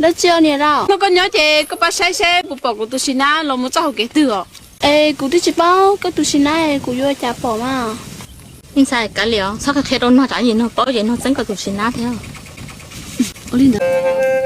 Dab tsi niam lauj? Hnub koj nyob ces koj pab saib seb puas pom kuv tus sim nab los mus txoj hauv kev twg os. Es kuv twb tsis paub koj tus sim nab es kuv yuav ua cas pom mas. Ntxhais, kav liam, txhob qhia rau nog tsam ib ntsis nog paub ces nog txeeb koj tus sim nab thiab. Ua li ntawd.